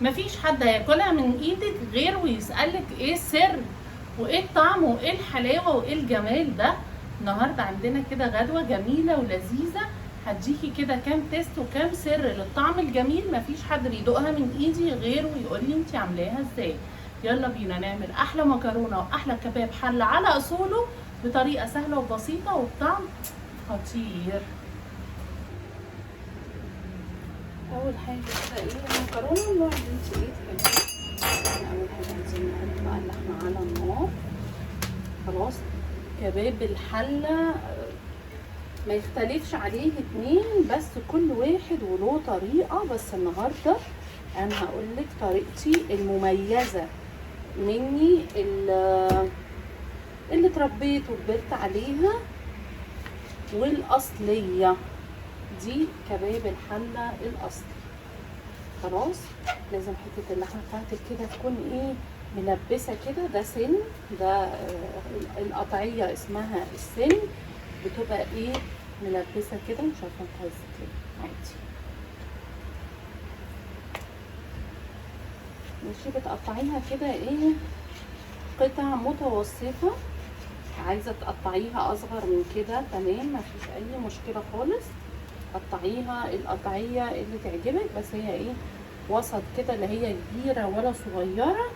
مفيش حد هياكلها من ايدك غير ويسألك ايه السر وايه الطعم وايه الحلاوة وايه الجمال ده. النهاردة عندنا كده غدوة جميلة ولذيذة، هديكي كده كام taste وكام سر للطعم الجميل مفيش حد بيدوقها من ايدي غير ويقول لي انتي عاملاها ازاي. يلا بينا نعمل احلى مكرونة واحلى كباب حلة على اصوله بطريقة سهلة وبسيطة وبطعم خطير. اول حاجة كده ايه المكرونة النوع اللي انت ايه تحبيه. اول حاجة عايزين نحط بقى اللحمة على النار. خلاص كباب الحلة ما يختلفش عليه اتنين، بس كل واحد وله طريقة. بس النهاردة انا هقولك طريقتي المميزة مني اللي اتربيت وكبرت عليها والاصلية دي، كباب الحلة الاصلي. خلاص لازم حتة اللحمة بتاعتك كده تكون ايه ملبسة كده. ده سن، ده القطعية اسمها السن، بتبقى ايه ملبسة كده. مش عارفة انت عايزة ايه، عادي ماشي. بتقطعيها كده ايه قطع متوسطة، عايزة تقطعيها اصغر من كده تمام مفيش اي مشكلة خالص. قطعيها القطعية اللي تعجبك، بس هي ايه وسط كده، لا هي كبيرة ولا صغيرة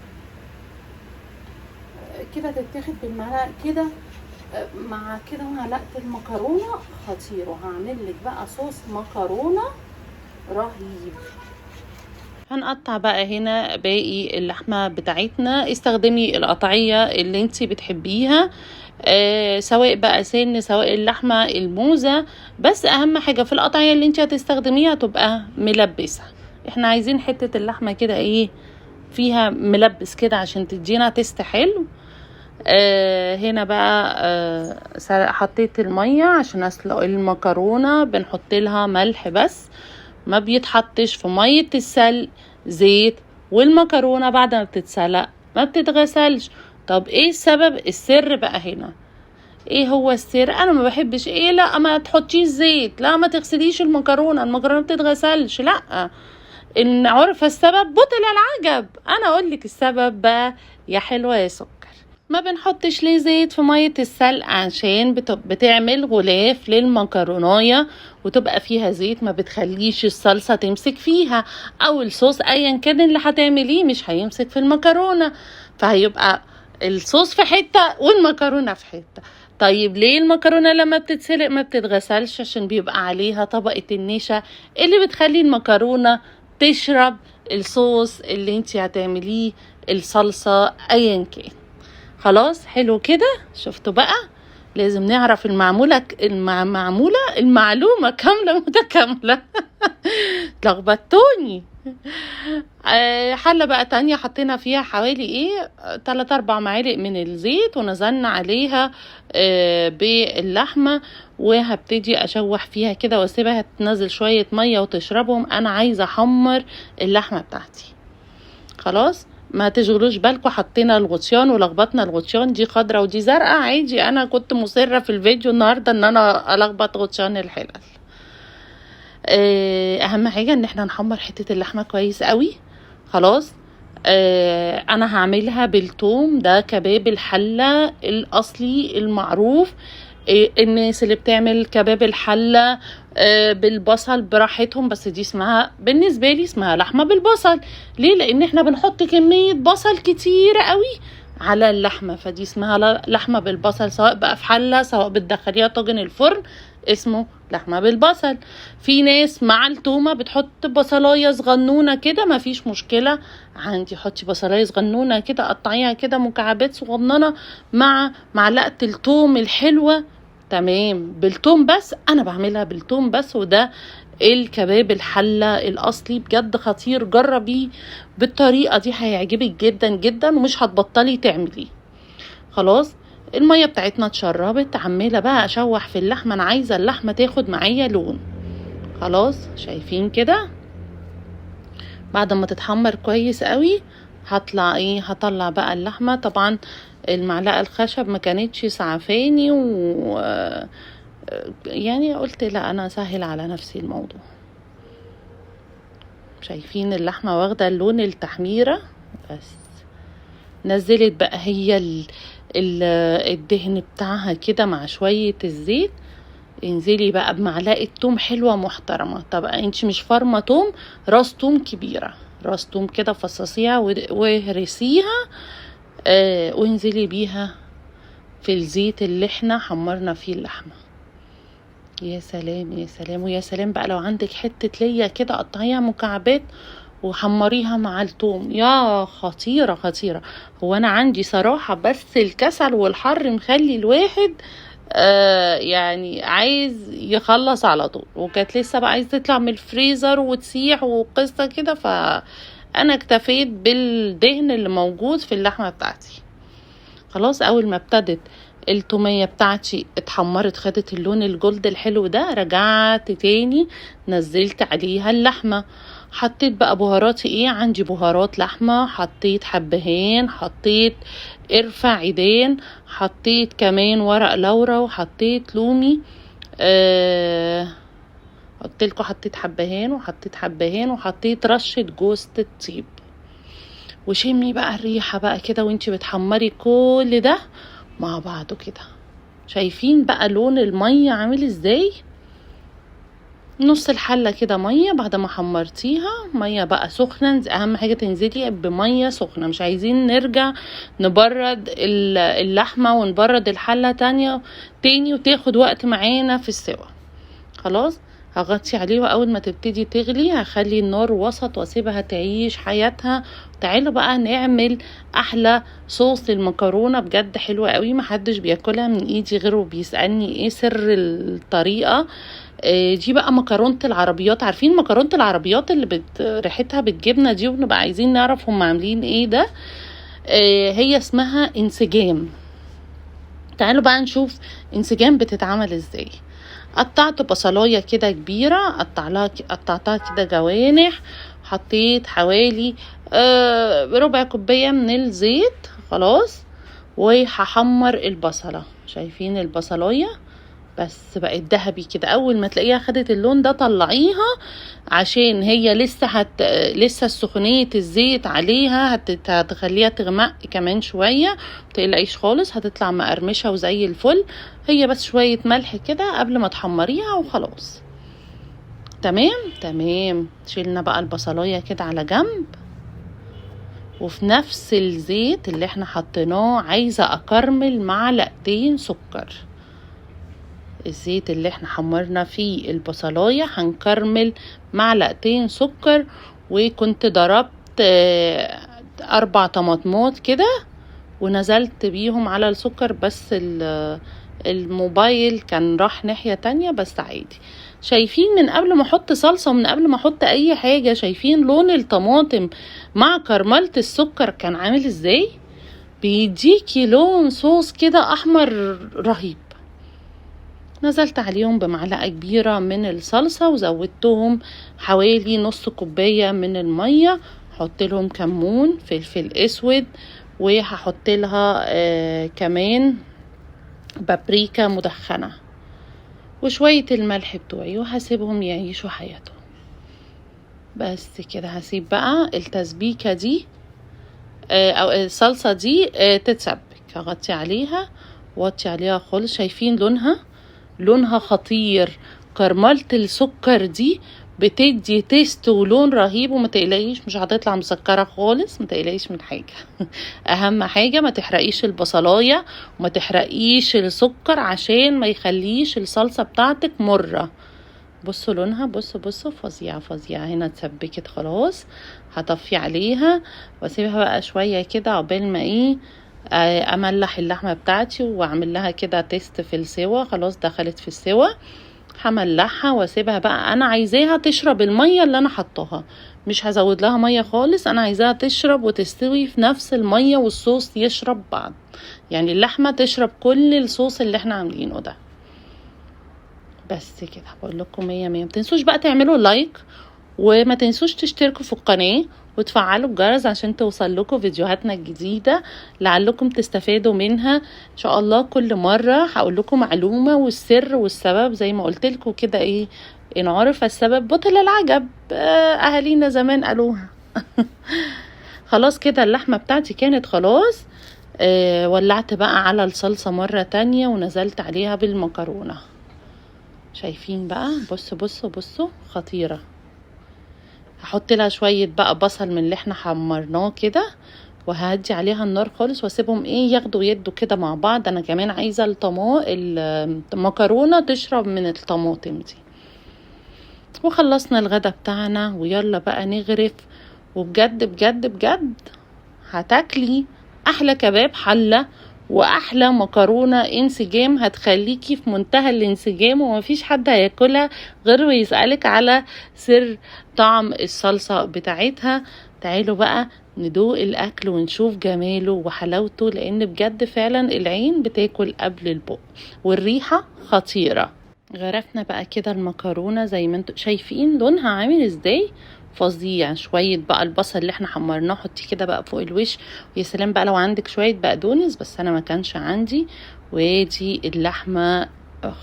كده، تتاخد بالمعلقة كده مع كده معلقة المكرونة خطير. وهعمل لك بقى صوص مكرونة رهيب. هنقطع بقى هنا باقي اللحمة بتاعتنا. استخدمي القطعية اللي انتي بتحبيها، سواء بقى سن سواء اللحمة الموزة، بس اهم حاجة في القطعية اللي انتي هتستخدميها تبقى ملبسة. احنا عايزين حتة اللحمة كده ايه فيها ملبس كده عشان تدينا تيست حلو. هنا بقى حطيت المية عشان اسلق المكرونة. بنحط لها ملح بس، ما بيتحطش في مية السلق زيت، والمكرونة بعد ما بتتسلق ما بتتغسلش. طب ايه السبب؟ السر بقى هنا ايه هو السر؟ انا ما بحبش ايه، لا ما تحطيش زيت، لا ما تغسليش المكرونة، المكرونة ما بتتغسلش. لا، ان عرف السبب بطل العجب. انا اقول لك السبب بقى يا حلوة يا سكر. ما بنحطش ليه زيت في مية السلق؟ عشان بتعمل غلاف للمكروناية وتبقى فيها زيت، ما بتخليش الصلصة تمسك فيها او الصوص ايا كان اللي هتعمليه مش هيمسك في المكرونة، فهيبقى الصوص في حتة والمكرونة في حتة. طيب ليه المكرونة لما بتتسلق ما بتتغسلش؟ عشان بيبقى عليها طبقة النشا اللي بتخلي المكرونة تشرب الصوص اللي انتي هتعمليه، الصلصة ايا كان. خلاص حلو كده. شفتوا بقى لازم نعرف المعمولة المعلومة كاملة متكاملة. لخبطتوني. حلة بقى تانية حطينا فيها حوالي ايه 3-4 معالق من الزيت، ونزلنا عليها باللحمة، وهبتدي اشوح فيها كده واسيبها تنزل شوية مية وتشربهم. انا عايزة احمر اللحمة بتاعتي. خلاص ما تشغلوش بالكم، حطينا الغطيان ولخبطنا الغطيان، دي خضرة ودي زرقاء عادي. انا كنت مصرة في الفيديو النهاردة ان انا الخبط غطيان الحلل. اهم حاجة ان احنا نحمر حتة اللحمة كويس قوي. خلاص انا هعملها بالثوم، ده كباب الحلة الاصلي المعروف. الناس اللي بتعمل كباب الحلة بالبصل براحتهم، بس دي اسمها بالنسبة لي اسمها لحمة بالبصل. ليه؟ لان احنا بنحط كمية بصل كتير قوي على اللحمة، فدي اسمها لحمة بالبصل، سواء بقى في حلة سواء بتدخليها طاجن الفرن اسمه لحمة بالبصل. في ناس مع التومة بتحط بصلاية صغنونة كده، ما فيش مشكلة عندي، حطي بصلاية صغنونة كده، قطعيها كده مكعبات صغننة مع معلقة التوم الحلوة، تمام. بالتوم بس، انا بعملها بالتوم بس، وده الكباب الحلة الاصلي بجد خطير. جربيه بالطريقة دي هيعجبك جدا جدا ومش هتبطلي تعمليه. خلاص المية بتاعتنا اتشربت، عمالة بقى اشوح في اللحمة، انا عايزة اللحمة تاخد معايا لون. خلاص شايفين كده بعد ما تتحمر كويس قوي هطلع ايه، هطلع بقى اللحمة. طبعا المعلقة الخشب ما كانتش سعفاني، و يعني قلت لا انا اسهل على نفسي الموضوع. شايفين اللحمة واخده اللون التحميره، بس نزلت بقى هي الدهن بتاعها كده مع شوية الزيت. انزلي بقى بمعلقه توم حلوة محترمه. طب انت مش فارمه توم، راس توم كبيرة، راس توم كده فصصيها وهرسيها، وانزلي بيها في الزيت اللي احنا حمرنا فيه اللحمة. يا سلام يا سلام ويا سلام بقى لو عندك حتة ليا كده قطعيها مكعبات وحمريها مع التوم، يا خطيرة خطيرة. هو انا عندي صراحة بس الكسل والحر مخلي الواحد يعني عايز يخلص على طول، وكانت لسه بقى عايز تطلع من الفريزر وتسيح وقصة كده، فانا اكتفيت بالدهن اللي موجود في اللحمة بتاعتي. خلاص اول ما ابتدت التومية بتاعتي اتحمرت، خدت اللون الجولد الحلو ده، رجعت تاني نزلت عليها اللحمة. حطيت بقى بهاراتي، ايه عندي بهارات لحمة، حطيت حبهان، حطيت قرفة عيدان، حطيت كمان ورق لورا، وحطيت لومي، قلتلكوا حطيت حبهان وحطيت حبهان وحطيت رشة جوزة الطيب. وشمي بقى الريحة بقى كده وانتي بتحمري كل ده مع بعضه كده. شايفين بقى لون المية عامل ازاي؟ نص الحلة كده مية بعد ما حمرتيها، مية بقى سخنة. اهم حاجة تنزلي بمية سخنة، مش عايزين نرجع نبرد اللحمة ونبرد الحلة تاني وتاخد وقت معانا في السوا. خلاص هغطي عليه، واول ما تبتدي تغلي هخلي النار وسط واسيبها تعيش حياتها. تعالوا بقى نعمل احلى صوص للمكرونه، بجد حلوة قوي، محدش بياكلها من ايدي غيره بيسالني ايه سر الطريقة. دي بقى مكرونه العربيات، عارفين مكرونه العربيات اللي ريحتها بالجبنه دي وبنبقى عايزين نعرف هم عاملين ايه ده. هي اسمها انسجام. تعالوا بقى نشوف انسجام بتتعمل ازاي. قطعت بصلايه كده كبيرة، قطعتها كده جوانح، حطيت حوالي ربع كوباية من الزيت. خلاص وهحمر البصله. شايفين البصلايه بس بقت ذهبي كده، اول ما تلاقيها خدت اللون ده طلعيها، عشان هي لسه لسه سخونيه الزيت عليها هتخليها تغمق كمان شوية. متقلقيش خالص، هتطلع مقرمشه وزي الفل. هي بس شوية ملح كده قبل ما تحمريها وخلاص. تمام تمام. شيلنا بقى البصلايه كده على جنب، وفي نفس الزيت اللي احنا حطيناه عايزه اكرمل معلقتين سكر. الزيت اللي احنا حمرنا فيه البصلايه هنكرمل معلقتين سكر. وكنت ضربت 4 طماطمات كده ونزلت بيهم على السكر، بس الموبايل كان راح ناحية تانية، بس عادي. شايفين من قبل ما احط صلصة ومن قبل ما احط اي حاجة، شايفين لون الطماطم مع كرملة السكر كان عامل ازاي؟ بيديكي لون صوص كده احمر رهيب. نزلت عليهم بمعلقة كبيرة من الصلصة وزودتهم حوالي نص كوباية من المية. حط لهم كمون، فلفل اسود، وهحط لها كمان بابريكا مدخنة وشوية الملح بتوعي، وهسيبهم يعيشوا حياتهم. بس كده هسيب بقى التسبيكة دي او الصلصة دي تتسبك. هغطي عليها وطي عليها خالص. شايفين لونها؟ لونها خطير. كرملة السكر دي بتدي تيست ولون رهيب، وما تقلقيش مش هتطلع مسكرة خالص، ما تقلقيش من حاجة. اهم حاجة ما تحرقيش البصلاية وما تحرقيش السكر عشان ما يخليش الصلصة بتاعتك مرة. بصوا لونها، بصوا بصوا، فظيعة فظيعة. هنا اتسبكت خلاص، هطفي عليها واسيبها بقى شوية كده عقبال ما ايه املح اللحمة بتاعتي واعمل لها كده test في السوا. خلاص دخلت في السوا، هملحها واسيبها بقى. انا عايزاها تشرب المية اللي انا حطاها، مش هزود لها مية خالص، انا عايزاها تشرب وتستوي في نفس المية والصوص يشرب بعض، يعني اللحمة تشرب كل الصوص اللي احنا عاملينه ده. بس كده بقول لكم مية مية. ما تنسوش بقى تعملوا like، وما تنسوش تشتركوا في القناة وتفعلوا الجرس عشان توصل لكم فيديوهاتنا الجديدة لعلكم تستفادوا منها ان شاء الله. كل مرة هقول لكم معلومة والسر والسبب زي ما قلت لكم كده، ايه ان عرف السبب بطل العجب، اهالينا زمان قالوها. خلاص كده اللحمة بتاعتي كانت خلاص. ولعت بقى على الصلصه مرة تانية ونزلت عليها بالمكرونه. شايفين بقى؟ بصوا بصوا بصوا، خطيرة. هحط لها شوية بقى بصل من اللي احنا حمرناه كده، وهدي عليها النار خالص واسيبهم ايه ياخدوا يدوا كده مع بعض. انا كمان عايزه المكرونه تشرب من الطماطم دي. وخلصنا الغدا بتاعنا، ويلا بقى نغرف. وبجد بجد بجد هتاكلي احلى كباب حله واحلى مكرونه انسجام، هتخليكي في منتهى الانسجام، ومفيش حد هياكلها غير ويسالك على سر طعم الصلصه بتاعتها. تعالوا بقى ندوق الاكل ونشوف جماله وحلاوته، لان بجد فعلا العين بتاكل قبل البق، والريحه خطيرة. غرفنا بقى كده المكرونه زي ما انتم شايفين لونها عامل ازاي، فظيع. شوية بقى البصل اللي احنا حمرناه حطيه كده بقى فوق الوش، ويا سلام بقى لو عندك شوية بقدونس، بس انا ما كانش عندي. وادي اللحمة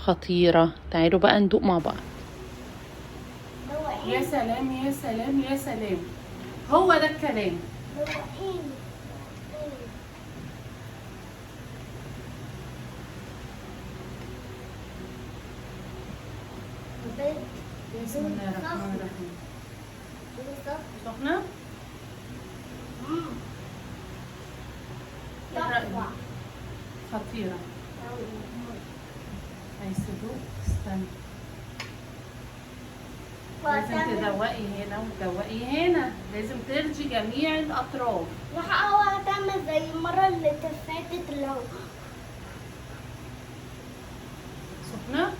خطيرة. تعالوا بقى ندوق مع بعض. يا سلام يا سلام يا سلام، هو ده الكلام. بسم الله الرحمن الرحيم. سخنة؟ خطيرة. عايز تدوق؟ استنى، لازم تدوقي هنا وتدوقي هنا، لازم ترجي جميع الأطراف. راح اوعى تعمل زي المرة اللي فاتت اللي هو سخنة؟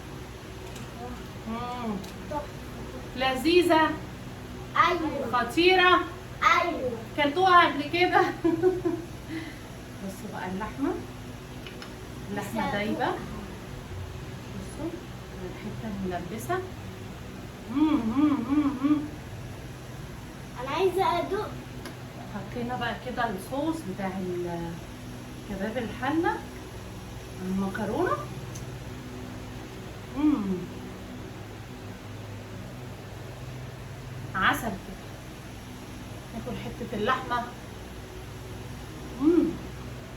لذيذة. ايوه. خطيرة. ايوه. كلتوها قبل كده؟ بصوا بقى اللحمة، اللحمة دايبة. بصوا الحتة الملبسة. انا عايزة ادوق. حطينا بقى كده الصوص بتاع كباب الحلة المكرونة. عسل كده. ناكل حتة اللحمة.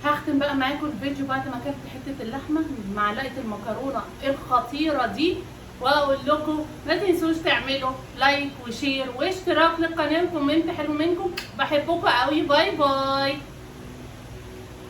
هختم بقى معاكم الفيديو بعد ما اكلت حتة اللحمة معلقة المكرونة الخطيرة دي، واقول لكم ما تنسوش تعملوا like و share واشتراك للقناة و comment حلو منكم. بحبكم قوي. bye bye.